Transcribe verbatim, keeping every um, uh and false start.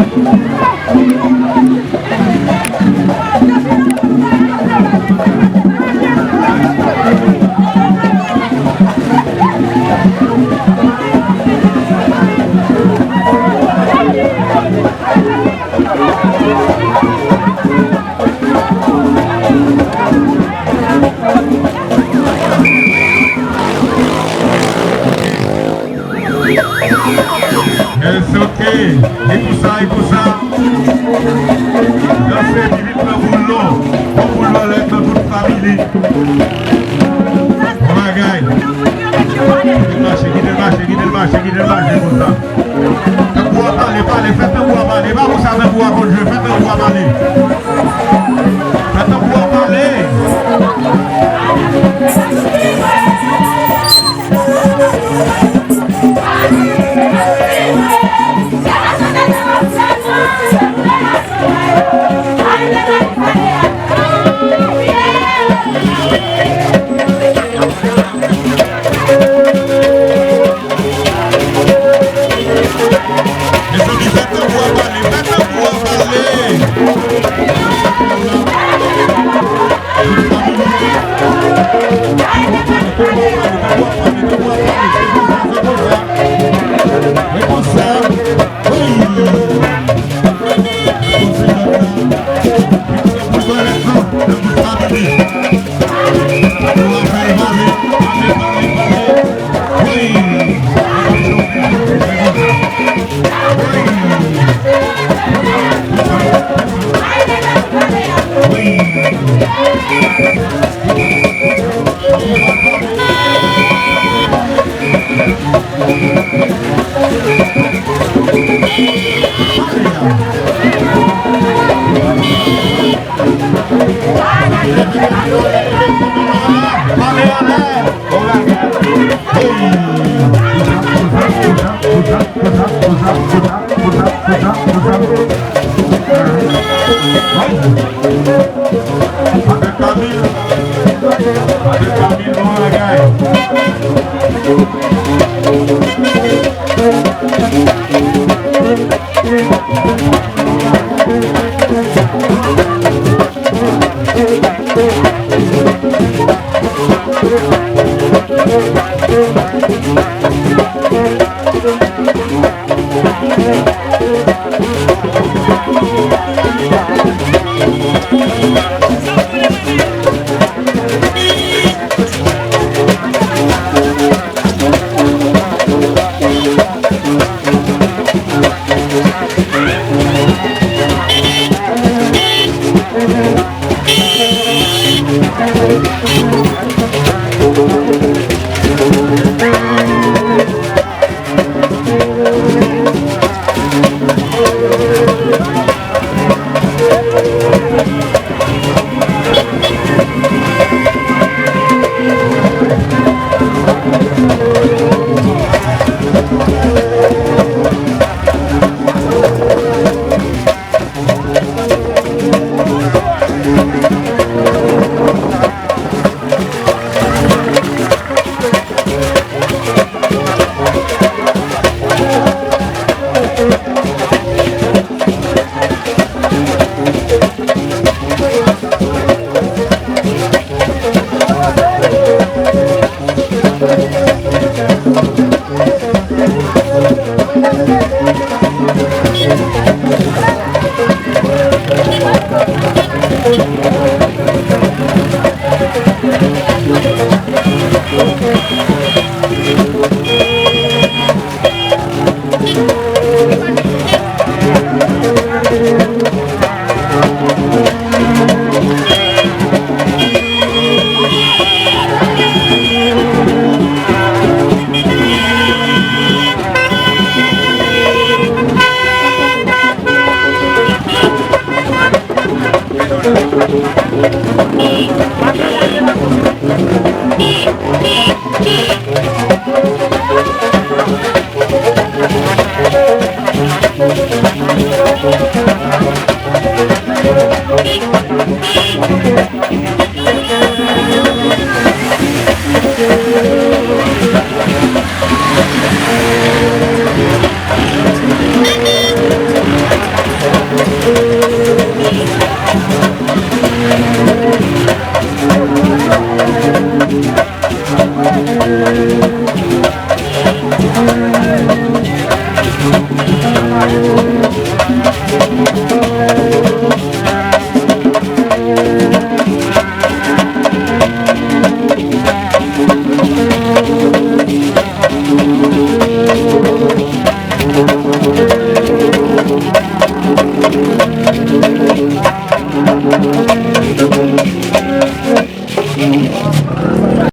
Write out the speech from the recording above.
S O K, e konsa, e konsa. Danse, pitit nan boul non. Bon boul nan lèt nan tout famili. Bon bagay. Kite l mache, kite l mache, kite l mache, kite l mache konsa. Tanbou a pale, pale, fè tanbou a pale. E pa konsa tanbou a konn jwe, fè tanbou a pale. Fè tanbou a pale. Mezanmi, fè tanbou a pale, fè tanbou a pale.